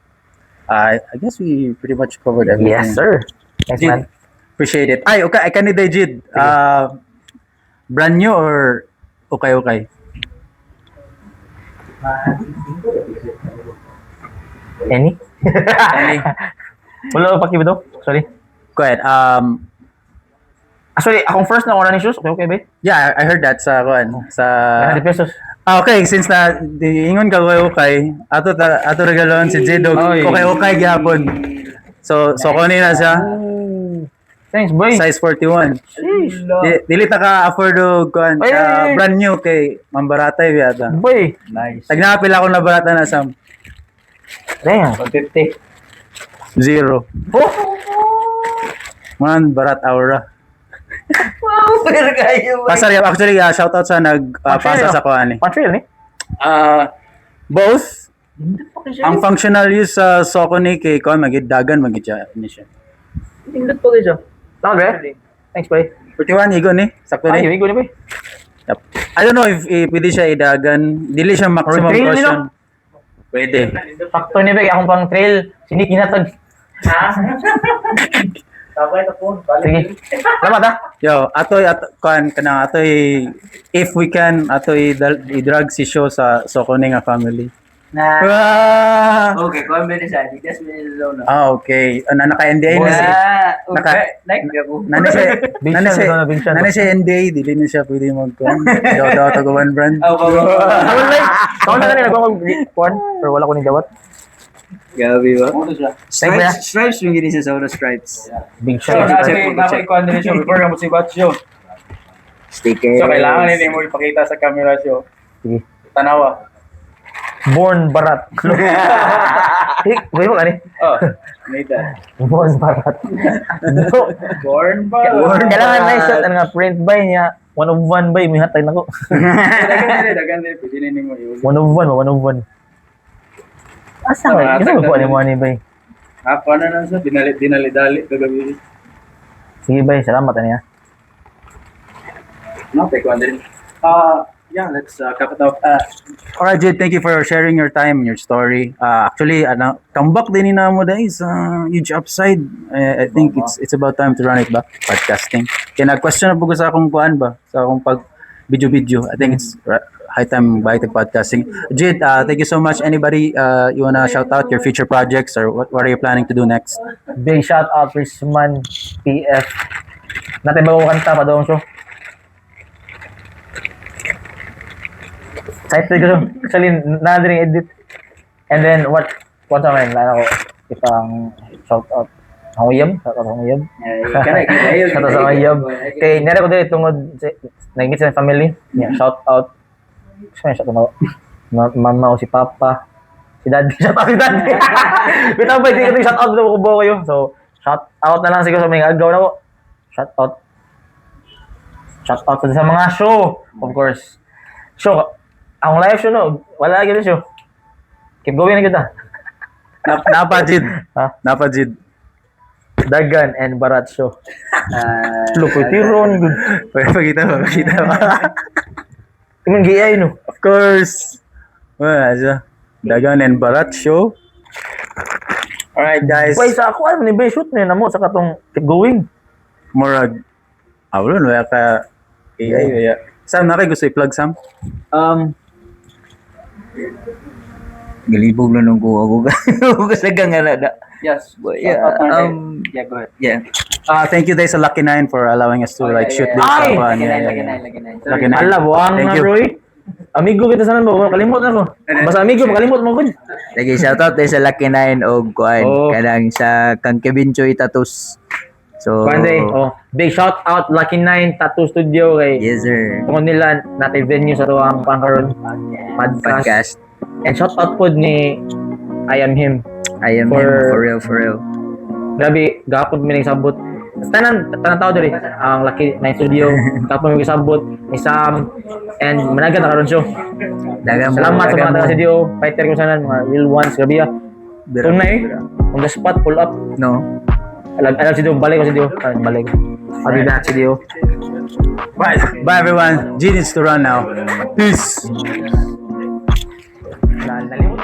I guess we pretty much covered everything. Yes, sir. Thanks, Jid, man. appreciate it. Ay, okay, I can day Jid. Brand new or okay? Any? Any? Wala pa kibito? Sorry. Go ahead. Ah, sorry, akong first na running shoes. Okay, ba? Yeah, I heard that sa kuan sa 100 pesos. Ah, okay, since na di ingon ka okay, ato ta, ato regalon si Jid og Oy. okay gyapon. So kunin na siya. Thanks, boy. Size 41. Sheesh. Di, dili ta ka afford og kuan Ay, ay, ay. brand new kay mambaratay yata. Boy. Nice. Tag napila ko na barata na Sam. Damn. 150. Zero. Oh! Man, barat aura. Wow, pero kayo. Pasar, actually, shout out sa nag pasa sa kuan eh. Montreal ni? Both. Ang functional use sa Socony kay kuan magid dagan magid siya ni siya. Indot pa kayo. Tama ba? Thanks, boy. 41 igo ni, sakto Ay, ni. igo ni, boy. Yep. I don't know if pwede siya idagan. Dili siya maximum Or trail, caution. Pwede. Sakto ni, boy. Akong pang trail. Sinik ginatag. Sige. Salamat, ah. Yo, atoy ato kuan kanang atoy if we can atoy i-drag si show sa Socony nga family. Na. Ah, Okay, kuhan ba siya? Adidas ba niya sa zona? ah okay. Ano naka NDA na si Ah, okay. Naka- Like ako. Nani siya, Big nani siya, siya, no, big siya, no. nani siya NDA, dili na siya pwede mag-kuan. Daw daw tago one brand. Oh, oh, oh. Wala. Kaon na kanina ko kuan pero wala ko ni dawat. Gabi ba? Thanks, Stripes, stripes yung gini sa zona, stripes. Big So, shot. nasa ikuan din siya before mo si Batch show. Stickers. So, kailangan hindi mo ipakita sa camera show. Sige. Tanawa. Born barat. Hey, gawin mo kani? Oh, made that. Born barat. No. Born ba? Kailangan na shot ang nga print by niya. One of one by may hatay nako. Dagan din, dagan din. Pwede na nimo i One of one, one of one. Asa ba? Kasi mo ni mo ni bay. Ako na lang sa dinali dinali dali kagabi. Sige bay, salamat ani ha. No, take one din. Yeah, let's cap it off. All right, Jade, thank you for sharing your time and your story. Actually, ano, comeback din ni namo guys. Huge upside. I think it's about time to run it back, podcasting. Kaya nag-question na po ko sa akong kuan ba? Sa akong pag video-video. I think it's high time balik to podcasting. Jade, thank you so much. Anybody you wanna shout out your future projects or what are you planning to do next? Big shout out Risman PF. Natin bago kanta pa doon so. Excited ko so. Actually, na rin edit. And then what man, lalo ko itang shout out. Ang uyab, shout out ang uyab. Shout out sa uyab. Kay nere ko diri tungod nagingit sa family. Yeah, shout out. Shout out mama o si papa. Si daddy, shout out si daddy. Bitaw ba, di ko shout out ko ba kayo. So, shout out na lang siguro sa mga agaw na ko. Shout out. Shout out sa mga show, of course. Show, ang live show no, wala lagi show. Keep going na kita. Napa, Jade. Ha? Napa, Jade. Dagan and Barat show. Look, tiron good. Pwede pakita ba? Pakita ba? Imong GI no. Of course. Wala siya. Dagan and Barat show. Alright, guys. Wait, sa ako ano ni ba shoot ni namo sa katong keep going. Murag. Ah, wala wala ka AI wala. Sam, na gusto i-plug, Sam? Galibog lang nung kuha ko. Kasagang nga na. Yes. But yeah, Yeah, go ahead. Yeah. Thank you guys sa Lucky Nine for allowing us to Oh, like yeah, shoot yeah. this. Ay! Kuan. Lucky Yeah, nine, yeah, lucky yeah. nine, lucky nine. Lucky nine. Ala, buang Thank na you. Roy. Amigo kita sa ba? Kalimot na ko. Basta amigo, makalimot mo gud. Lagi shout out sa Lucky Nine og kuan Oh. kanang sa kang Kevin Choi Tattoos. So Kuan oh, big shout out Lucky Nine Tattoo Studio kay Yes sir. tungod nila natay venue sa tuwang pangkaron podcast. Podcast. And shout out pod ni I Am Him. I am him for real, for real. Grabe, gapon mi nagsabot. Tanan tanan tao diri ang Lucky Nine Studio, gapon mi nagsabot ni Sam and managan na karon show. Dagan mo, Salamat sa dagan mga mo. taga studio, fighter ko sanan mga real ones grabe ah. Bira, Tunay bira. on the spot pull up. No. Alam alam si Dio, balik ko si Dio. Ay, balik. I'll be back si Dio. Bye. Bye, everyone. G needs to run now. Peace. Nalimot